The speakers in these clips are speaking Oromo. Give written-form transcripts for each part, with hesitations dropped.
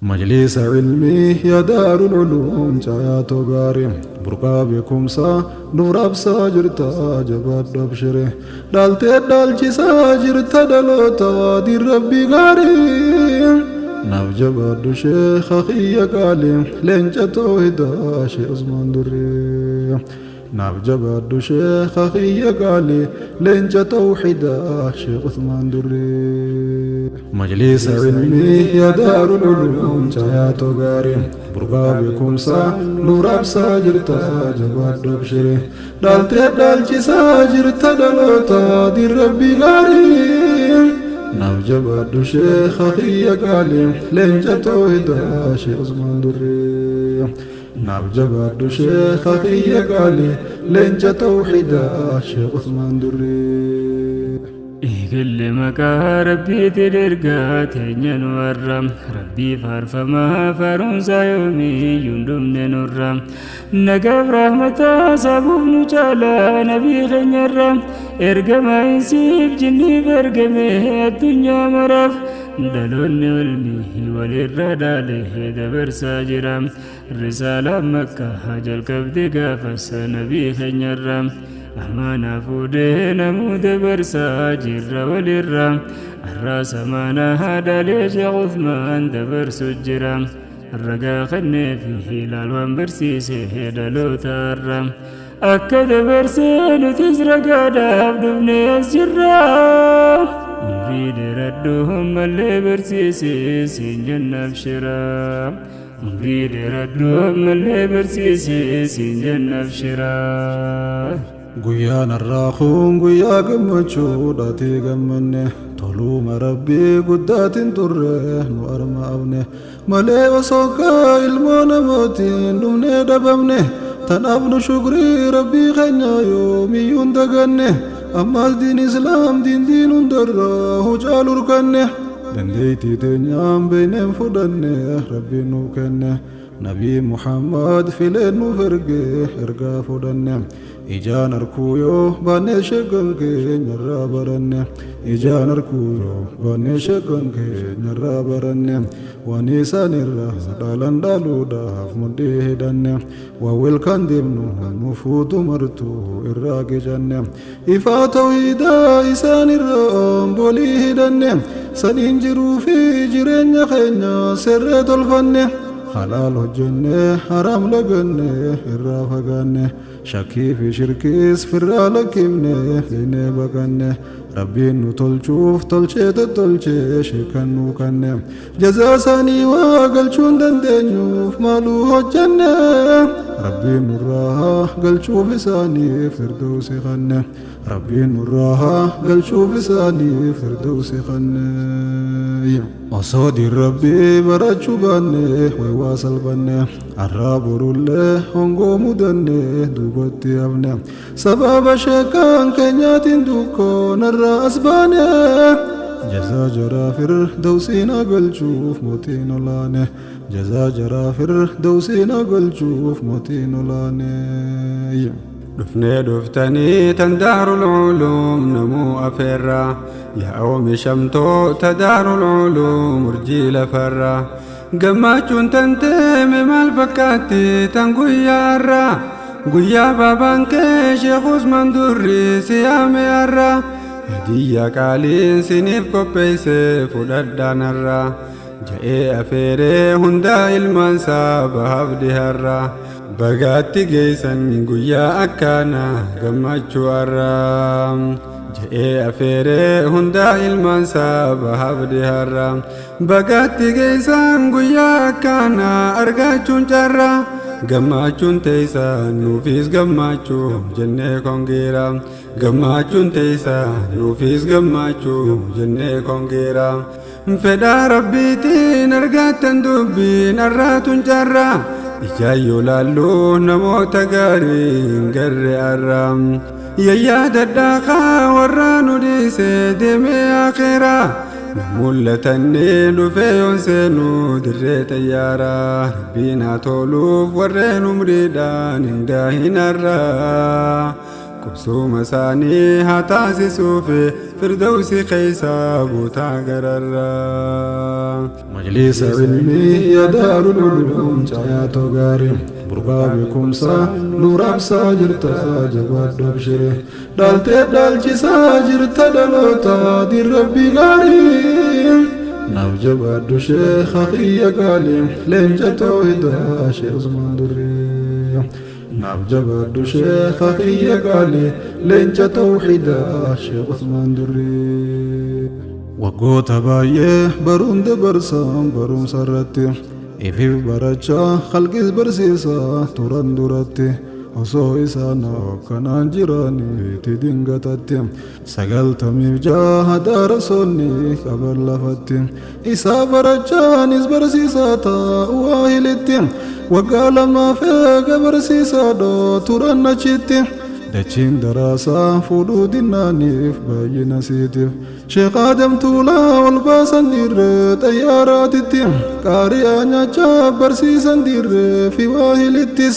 Majliisa ilmii yaa daarul uluum caayaatoo gaarii burqaa beekumsaa nuuf raabsaa jirta jabaadhu abshire dhaaltee dhaalchisaa jirta dhaloota diin rabbii gaarii naaf jabaadhu sheekha kiyya qaalii leenca toohidaa shee Usmaan Durrii. Naaf jabaadhu sheekha kiyya qaalii leenca tawxidaa sheekh Usmaan Durrii. Majliisa ilmii yaa daarul uluum caayaatoo gaarii burqaa beekumsaa nuuf raabsaa jirta jabaadhu abshire dhaaltee dhaalchisaa jirta dhaloota diin rabbii gaarii naaf jabaadhu sheekha kiyya qaalii leenca tawxidaa sheekh Usmaan Durrii. Naaf jabaadhu sheekha kiyya qaalii leenca tawxidaa sheekh Usmaan Durrii. Eegalle maqaa rabbiitiin ergaa teenya nu har'a rabbii faarfamaa faaruunsaa yoomiyyuu hin dhumne nurra nagaaf rahmataa sabuuf nu caalaa nabii keenyarra ergamaa insiif jinniif ergame addunyaa maraaf dhaloonni ilmii walirra dhaale dabarsaa jira risaalaan makkaa jalqabde gaafas nabii keenyarra amaanaa fuudhee namuu dabarsaa jirra walirra arraas amaanaa dhaalee Sheekh Uthmaan dabarsu jira ragaa kenneefi ilaal waan barsiise dhaloota har'a akka dabarsee nutis ragaadhaaf dhufnee as jirra umrii dheeradhu ammallee barsiise siin jennaaf shira umrii dheeradhu ammallee barsiise siin jennaaf shira. Guyyaan har'aa kun guyyaa gammachuudhaati gammanne toluuma rabbii guddaatiin turre nu arma abne malee osoo kaa ilmoo namootiin dhumnee dhabamne tanaaf nu shukrii rabbii keenya yoomiyyuun daganne ammaas diin islaam diin diin hundarraa hucaalu urkanne dandeettii teenyaan beeyneen fudhanne rabbiin nuuf kenne nabii Muhammad fileen nuuf erge ergaa fudhanne ijaan arkuu yoo baannee sheekan keenyarraa baranne ijaan arkuu yoo baannee sheekan keenyarraa baranne waan isaan irraa dhaalan dhaaluudhaaf mudhii hidhanne waan wilkaan deemnu nu fuutu martuu irraa qicanne ifaa tawhiidaa isaan irraa bolii hidhanne saniin jiruu fi jireenya keenya sirree tolfanne halaal hojjenne haraam laganne irraa fagaanne shakkii fi shirkiis firraa lakkifne fiinee baqanne rabbiin nu tolchuuf tolchee tottolchee sheekan nu kanne jazaa isaanii waa galchuun dandeenyuuf maaluu hojjenne rabbiin nurraa galchuuf isaaniif firdoosi kanne rabbiin nurraa galchuuf isaaniif firdoosi kanne. Osoo diin rabbii barachuu baanne waywaa salphanne har'aa borullee hongoo mudanne duubatti hafne sababa sheekaan keenyaatiin dukkoonarraa as baane jazaa jaraa firdawsiina galchuuf mootiin olaane jazaa jaraa firdawsiina galchuuf mootiin olaane. Dhufnee dhuftanii tan daarul uluum namuu afeerra yaa oomishamtoota daarul uluum urjii lafarra gammachuun tan teeme maal fakkaatti tan guyyaa har'a guyyaa baabaan kee Sheekh Usmaan Durrii si yaame har'a hadiyyaa qaaliin siniif qopheesse fudhadhaan har'a ja'ee afeeree hundaa ilmaansaa bahaaf dhiharra bagaatti geessan guyyaa akkaana gammachuu har'a ja'ee afeeree hundaa ilmaansaa bahaaf dhiharra bagaatti geessan guyyaa akkaana argachuun carra gammachuun teessan nuufis gammachuu jennee kongeera gammachuun teessan nuufis gammachuu jennee kongeera. Fedhaa rabbiitiin argattan dubbiin arraatuun carra ijaan yoo laallu namoota gaarii hin garre arra yayyaa dadhaaqaa warra nu dhiise deemee akhiraa nu mul'atanii dhufee yoon seenuu dirree xayyaaraa rabbiin haa toluuf warreen umriidhaan hin daahin har'aa. Qubsuma isaanii haa taasisuufi firdawsi keeysaa guutaa gararraa. Majlisa ilmii yaa Daarul Uluum caayaatoo gaarii, burqaa beekumsaa nuuf raabsaa jirta, jabaadhu abshire. Dhaaltee dhaalchisaa jirta dhaloota diin rabbii gaarii. Naaf jabaadhu sheekha kiyya qaalii, leenca toohidaa Sheekh Usmaan Durrii. Naaf jabaadhu sheekha kiyya qaalii, leenca tawhidaa Sheekh Usmaan Durrii. Waggoota baay'ee baruun dabarsan barumsa irratti, ifiif barachaa khalqis barsiisaa turan duratti. Osoo isaan akkanaan jiraniiti dingatatti 96 daarasoonni qaban lafatti isaa barachaanis barsiisaa ta'uu waahilitti. Waggaa 2f eega barsiisaa turan achitti dachiin daraasaa fuudhuu dinnaaniif baay'ina siitiif Sheekh Aadam Tuulaa ol baasan dhiirree xayyaaraatitti, qaari'aa nyaachaa barsiisan dhiirree fi waahilittis.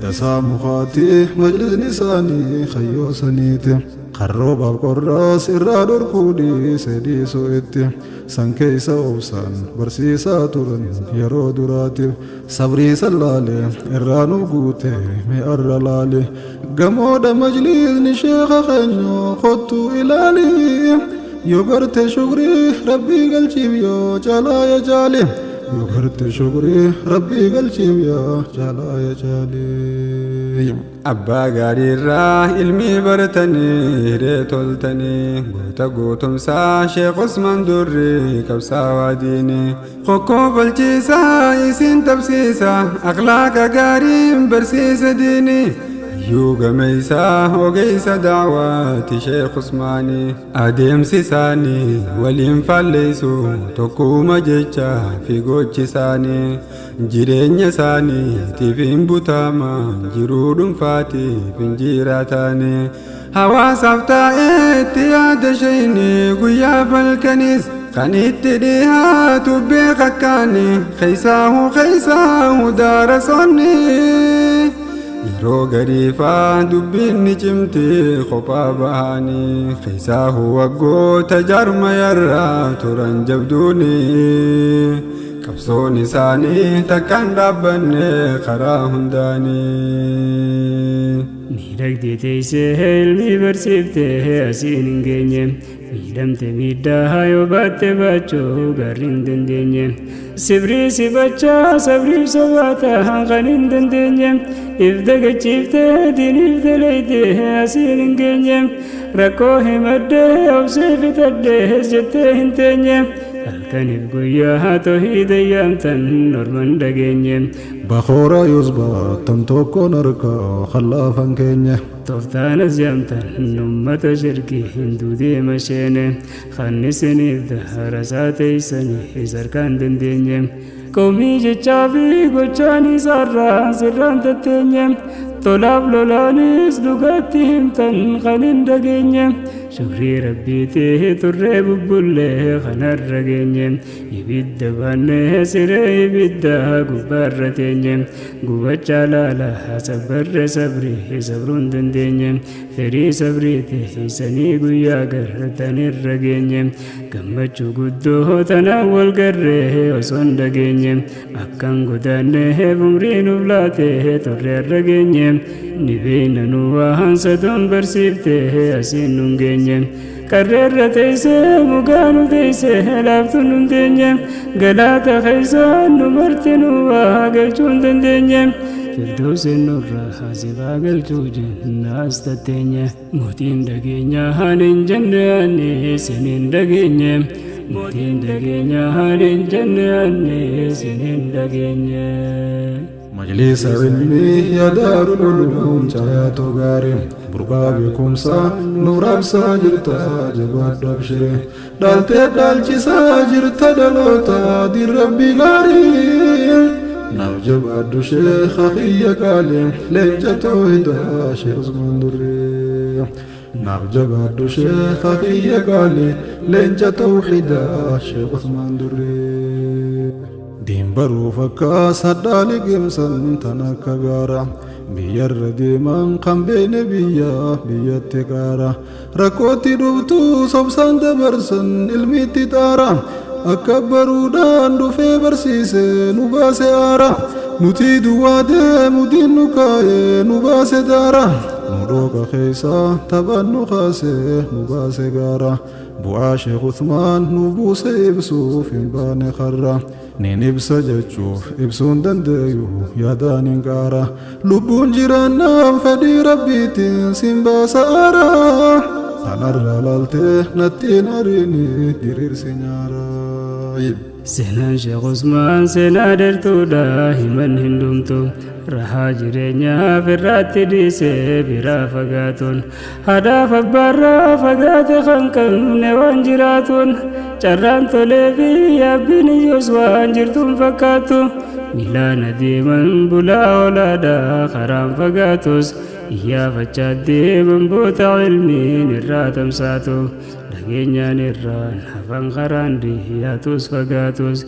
Dasaa mukaati majlisni isaanii kayyoo saniiti, kan roobaaf qorraas irraa dhorkuu dhiise dhiisuu itti. San keessa obsaan barsiisaa turan yeroo duraatiif. Sabrii san laale irraa nuuf guute mi'arra laale. Gamoodha majlisni sheekha keenya, kottuu ilaali. Yoo garte shukrii rabbii galchiif, yoo caalaa ya caali. Yoo garte shukrii rabbii galchiif, yaa caalaa ya caali. Abbaa gaariirraa ilmii baratanii hiree toltanii, goota gootumsaa Sheekh Usmaan Durrii, qabsaawaa diinii. Kokkoo falchiisaa isin tabsiisa, akhlaaqa gaariin barsiisa diinii. Hayyuu gameeysaa ogeessa daawaati Sheekh Usmaanii. Adeemsi isaanii waliin faalleessu tokkuma jecha fi gochi isaanii. Jireenya isaaniitiif hin butaama, jiruu dhuunfaatiif hin jiraatanii. Hawaasaaf taa'eetti yaada shayni guyyaa falkanis kan itti dhihaatu beekakkaani, keeysaahu keeysaahu daarasoonni. Yeroo gariifaa dubbiin ni cimti kophaa bahanii, keeysaahu waggoota jaarmayarraa turan jabduuni. Qabsoon isaanii takkaan dhaabbanne karaa hundaanii. Miidhagdee teessee ilmi barsiiftee asiin hin geenye. Miidhamte miidhaa yoo baatte baachuu garri hin dandeenye. Sibrii sibachaa sabriif sabaata kan hin dandeenye. If dagachiiftee diiniif daleeytee asiin hin geenye. Rakkoo himaddee obsee fitadhee jettee hin teenye. Halkaniif guyyaa toohida yaamtan norman dhageenye. Bakoora yusbaattan tokkoon harka kallaafan keenya. Tooftaanas yaamtan ummata shirkii hinduu deema sheene. Kannisiniif daharasaa teeysanii sarkaan dandeenye. Qawmii jechaa fi gochaan isaarraa sirraan tatteenye. Tolaaf lolaanis dhugaatti himtan kan hin dhageenye. Shukrii rabbiitii turree bubbullee kanarra geenye. Ibidda baannee siree ibidda gubbaarra teenye. Gubachaa laala sabbarre sabrii sabruun dandeenye. Firii sabriiti sanii guyyaa gartanirra geenye. Gammachuu guddoo tanaan wal garree osoo hin dhageenye. Akkan godaanneef umrii nuuf laatee turreerra geenye. Ni beeyna nu waan sadoon barsiiftee asiin nun geenye. Qarreerra teessee mugaa nu teessee laaftuun nun teenye. Galaata keessaan nu marti nu waa galchuu hin dandeenye. Firdoosin nurra hasibaa galchuu jennaas tatteenye. Mootiin dhageenyaa hin jenne ani sinin dhageenye. Mootiin dhageenyaa hin jenne ani sinin dhageenye. Majlisa ilmii yaa Daarul Uluum caayaatoo gaarii, burqaa beekumsaa nuuf raabsaa jirta, jabaadhu abshire. Dhaaltee dhaalchisaa jirta dhaloota diin rabbii gaarii. Naaf jabaadhu sheekha kiyya qaalii, leenca toohidaa Sheekh Usmaan Durrii. Naaf jabaadhu sheekha kiyya qaalii, leenca tawhidaa Sheekh Usmaan Durrii. Diin baruuf akka sadhaa liqimsan tan akka gaara. Biyyarra deeman kan beekne biyya biyyatti qaara. Rakkootti dhuftuu sobsaan dabarsan ilmiitti xaara. Akka baruudhaan dhufee barsiise nu baase aara. Nuti duwwaa deemu diinnu kaa'ee nu baase daara. Nu dhooqa keessaa taphaan nu kaase nu baase gaara. Bu'aa Sheekh Usmaan nu buuse ibsuuf hin baane karra. Nin ibsa jechuuf ibsuun dandeeyu yaadaan hin qaara. Lubbuun jiraannaan fedhii Rabbiitiin sin baasa aara. Kanarra laaltee nattiin ariini diriirsi nyaara. Seenaan Sheekh Usmaan seenaa dheertuudha, himan hin dhumtu. Rahaa jireenyaaf irraatti dhiisee biraa fagaatuun, haadhaaf abbaarraa fagaate kan qabne waan jiraatuun, carraan tolee fi yaabbiin iyyuus waan jirtuun fakkaattu. Miilaan adeeman bulaa oolaadha, karaan fagaatus iyyaafachaa deeman boota ilmiin irraa tamsaatu. Dhageenyaan irraan hafan karaan dhiyaatus fagaatus,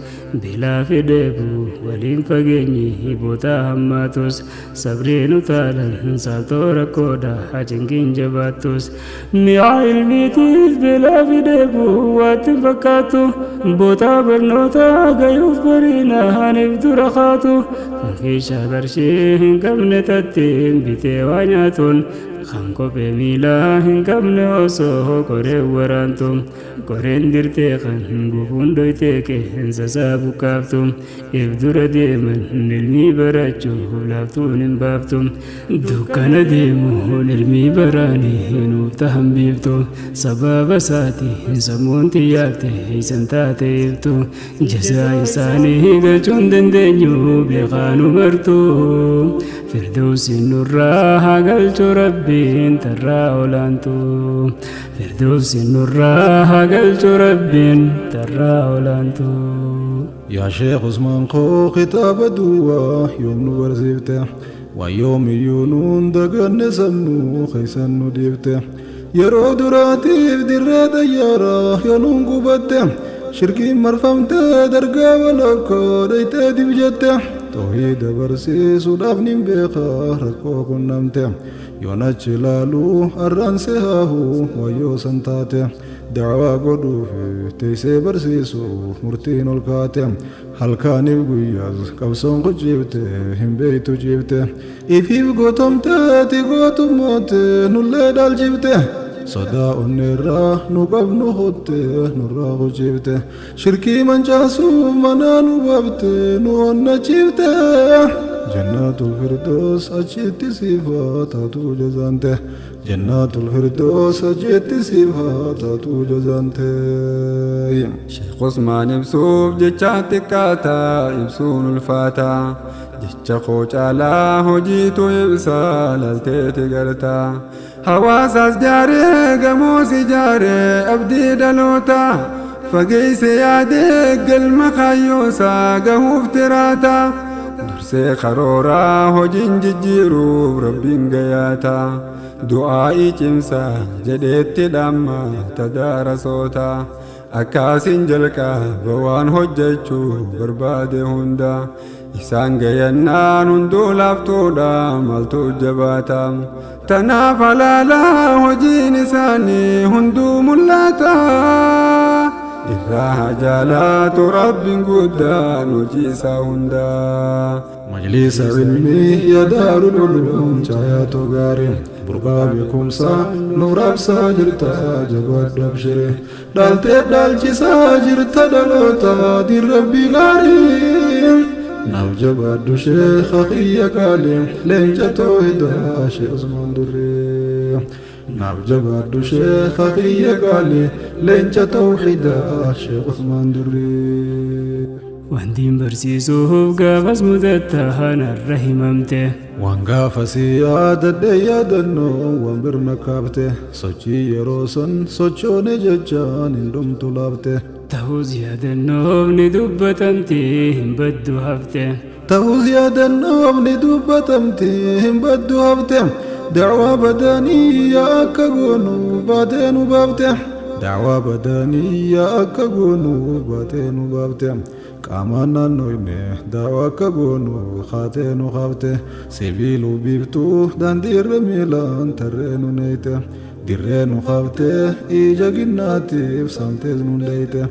beelaa fi dheebuu waliin fageenyi boota hammaatus, sabriin utaalan saaltoo rakkoodha cinqiin jabaattus, mi'a ilmiitiif beelaa fi dheebuu waatti hin fakkaattu. Boota barnoota gayuuf bariina haniif dura kaatu, kan keeshaa qarshii hin qabne tattiin bitee waa nyaatuun, kan kophee miilaa hin qabne osoo qoreen waraantu, qoreen dirtee kan gufuun dhoytee qeensa isaa buqqaaftu, if dura deeman ilmii barachuuf laaftuun hin baaftu. Dukkana deemuun ilmii baraanii nuuf tahan biiftu, sababa isaati sammuun xiyyaafte isan taate iftu. Jazaa isaanii galchuun dandeenyu beekaanu martu, Firdausiin nurraa haa galchu Rabbiin tarraa olaantu. Firdausiin nurraa haa galchu Rabbiin tarraa olaantu. Yaa Sheekh Usmaan koo, kitaaba duwwaa yoom nu barsiifte? Waan yoomiyyuu nuun daganne sammuu keessan nu dhiifte. Yeroo duraatiif dirree xayyaaraa yoo nuun qubatte, shirkiin marfamtee dargaa walakkoo dhayxee dib jette. Toohida barsiisuudhaaf nin beeka rakkoo qunnamte. Yoon achi ilaalu arraan sehaahu wayyoo san taate. Da'waa godhuuf teessee barsiisuuf murtiin ol kaate. Halkaaniif guyyaas qabsoon kuchiifte hin beeytu ciifte. Ifiif gootomteeti gootummoote nullee dhaalchifte. Sodaa onneerraa nu qabnu hotte nurraa kuchiifte. Shirkii mancaasuuf manaa nu baafte nu onnachiifte. Jannaatul Firdoos achitti siif haa taatu jazaante. Jannaatul Firdoos achitti siif haa taatu jazaante. Sheekh Usmaan ibsuuf jecha xiqqaata, ibsuun ulfaata. Jecha koo caalaa hojiitu ibsa, lalteeti garta. Hawaasaas jaaree, gamoos ijaaree, abdii dhaloota fageesse yaadee galma kaayyoosaa gahuuf tiraata. Dursee karooraa hojiin jijjiiruuf Rabbiin gayaata. Du'aa'ii cimsa jedheetti dhamma tadaarasoota. Akkasiin jalqaba waan hojjechuu barbaade hunda. Isaan gayannaan hunduu laaftuudha, maaltu jabaata? Tanaaf halaalaa hojiin isaanii hunduu mul'ata. Irraa jaalaatu Rabbiin guddaan hojii isaa hundaa. Majlisa ilmii ya Daarul Uluum caayaatu gaarii, burqaa beekumsaa nuuf raabsaa jirta, jabaadhu abshire. Dhaaltee dhaalchisaa jirta dhaloota diin Rabbii gaarii. Naaf jabaadhu sheekha kiyya qaalii, leenca toohidaa Sheekh Usmaan Durree. Naaf jabaadhu sheekha kiyya qaalii, leenca toohidaa Sheekh Usmaan Durree. Wantiin barsiisuuf gaafas mudatta narra himamte. Waan gaafasii yaadadhe yaadannoo waan birna kaafte, sochii yeroo san sochoone jechaan hin dhumtu laafte. Ta'us yaadannoof ni dubbatamti, hin baddu hafte. Ta'us yaadannoof ni dubbatamti, hin baddu hafte. Da'waa badaanii akka goonu baatee nu baafte. Da'waa badaanii akka goonu baatee nu baafte. Qaamaan naannoyne daawaa akka goonu kaatee nu kaafte. Sibiiluu biiftuu daandii irra miilaan tarree nu neeyte. Dirree nu kaaftee ija ginnaatiif saamtees nu leeyte.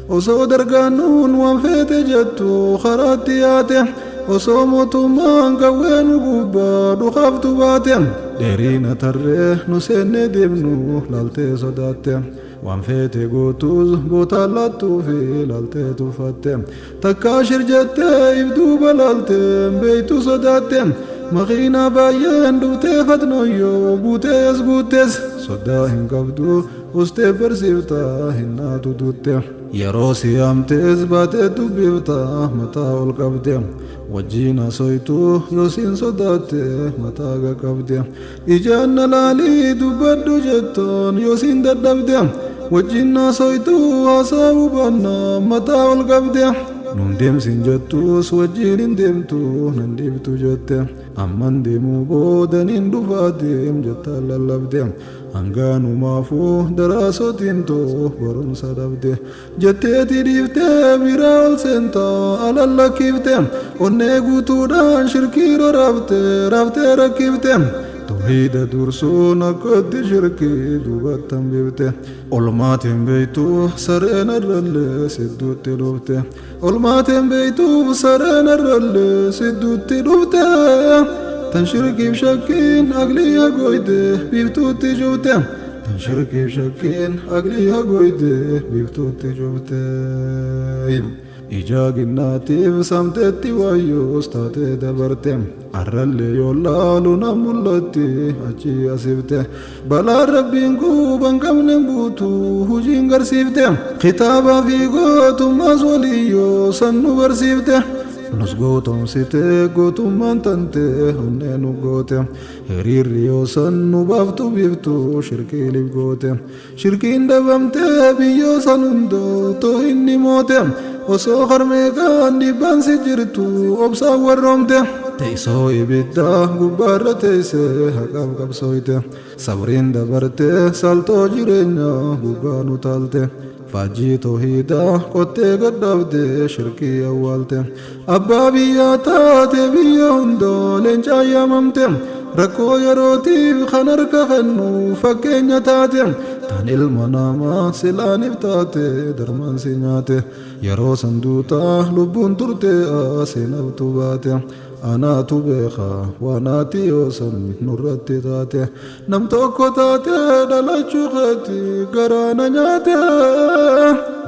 Osoo dargaannuun waan feete jettu karaatti yaate. Osoo mootummaan qawwee nu gubbaa dhukaaftu baate. Dheerina tarree nu seennee deemnu laaltee sodaatte. Waan feete gootus bootaan laattuu fi laaltee tuffatte. Takkaa shir jettee ibduuba laaltee beeytu sodaatte. Makiinaa baay'een dhuftee fatnoyyoo buutee as guuttes. Sodaa hin qabdu ustee barsiiftaa hin naatu dutte. Yeroo si yaamtes baatee dubbiftaa mataa ol qabde. Wajjin hasoytu yoo siin sodaatte mataa qaqabde. Ijaan na laalii dubbadhu jettoon yoo siin dadhabde. Wajjin hasoytu haasaa hubannaa mataa ol qabde. Nun deemsin jettus wajjin hin deemtu nan dhiibtu jette. Amman deemuu boodaniin dhufaa deem jettaan lallabde. Hangaanumaafuu daraasotiin too barumsa dhabde. Jetteeti dhiiftee biraa ol seentaa alallakkifte. Onnee guutuudhaan shirkii rarraafte raaftee rakkifte. Tawhiida dursuun akkatti shirkii duubattan bifte. Olmaatiin beeytu sareen arrallee sidduutti dhufte. Olmaatiin beeytu sareen arrallee sidduutti dhufte. Tan shirkiif shakkiin aqlii hagoyte biiftuutti cufte. Tan shirkiif shakkiin aqlii hagoyte biiftuutti cufte. Ija ginnaatiif saamteetti wayyuus taatee dabarte. Arrallee yoo laalu na mul'atti achi asifte. Balaan rabbiin quban qabne buutu hujiin garsiifte. Kitaabaa fi gootummaas waliyyoo san nu barsiifte. Nus gootomsite gootummaan tante onnee nu goote. Hiriirri yoo san nu baaftu biiftu shirkii lif goote. Shirkiin dhabamte biyyoo san hundoo too inni moote. Osoo harmeeqaan dhiibbaan si jirtu obsaan warroomte. Teessoo ibiddaa gubbaarra teessee haqaaf qabsooyte. Sabriin dabarte salxoo jireenyaa gubbaa nu taalte. Faajjii toohidaa qottee gadhaabde shirkii awwaalte. Abbaa biyyaa taate biyya hundaa leencaa yaamamte. Rakkoo yerootiif kan harka kennu fakkeenya taate. Tan ilma namaa silaaniif taate darmaan si nyaate. Yeroo sanduutaa lubbuun turte seenaftu baate. Anaatu beeka waan ati yoo san nurratti taate. Nam tokko taate dhalachuu keetti garaana nyaate.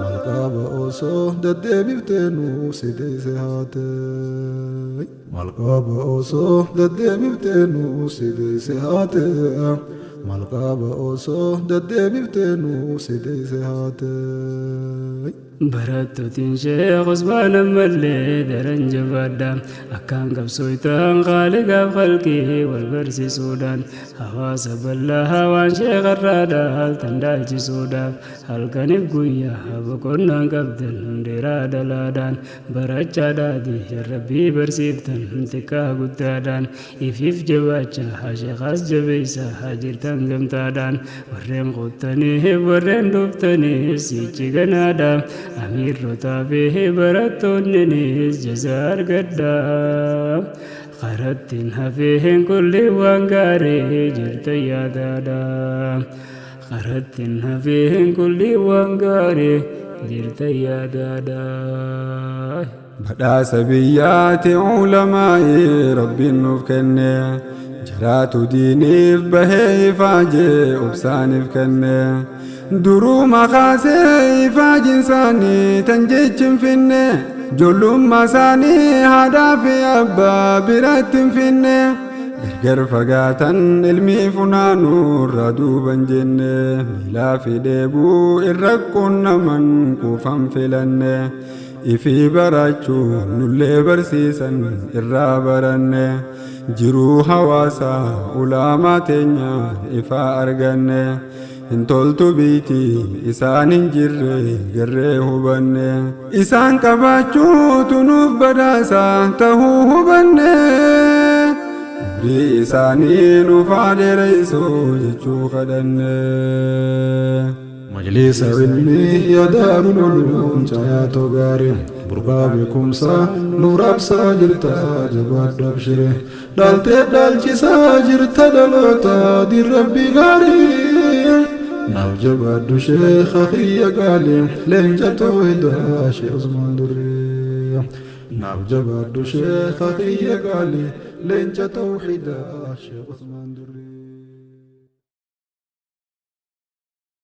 Malqaaba osoo deddeebiftee nuuf si deesse haate. Malqaaba osoo deddeebiftee nuuf si deesse haate. Malqaaba osoo deddeebiftee nuuf si deesse haate. Barattootiin Sheekh Usmaan ammallee daran jabaadha. Akkaan qabsooytaan qaaligaaf qalqii wal barsiisuudhaan hawaasa bal'aa waan sheekarraa dhaaltan dhaalchisuudhaaf halkaniif guyyaa boqonnaan qabdan dheeraa dhalaadhaan barachaadhaati rabbii barsiiftan xiqqaa guddaadhaan ifiif jabaachaa sheekaas jabeessaa jirtan gamtaadhaan warreen qottanii warreen dhuftanii sichi ganaadha. Amiirrotaa fi barattoonnis jazaa argadha. Karattiin hafeen kulli waan gaarii jirta yaadaadha. Karattiin hafeen kulli waan gaarii jirta yaadaadha. Badhaasa biyyaati ulamaa'ii rabbiin nuuf kenne. Jiraatu diiniif bahee ifaajee obsaaniif kenne. Duruma kaasee ifaajin isaanii tan jechin finne. Ijoollummaa isaanii haadhaa fi abbaa biratti hin finne. Gargar fagaatan ilmii funaanuu irraa duuban jenne. Miilaa fi dheebuu irra qunnaman quufan filanne. Ifii barachuu nullee barsiisan irraa baranne. Jiruu hawaasaa ulaamaa teenya ifaa arganne. Hin toltu biiti isaan hin jirre garree hubanne. Isaan qabaachuutu nuuf badhaasa tahuu hubanne. Umrii isaanii nuuf haa dheeressu jechuu kadhanne. Majlisa ilmii yaadaarul uluum caayaatoo gaarii. Burqaa beekumsaa nuuf raabsaa jirta, jabaadhu abshire. Dhaaltee dhaalchisaa jirta dhaloota diin Rabbii gaarii. Naaf jabaadhu sheekha kiyya qaalii, leenca tawhidaa Sheekh Usmaan Durrii. Naaf jabaadhu sheekha kiyya qaalii, leenca tawhidaa Sheekh Usmaan Durrii.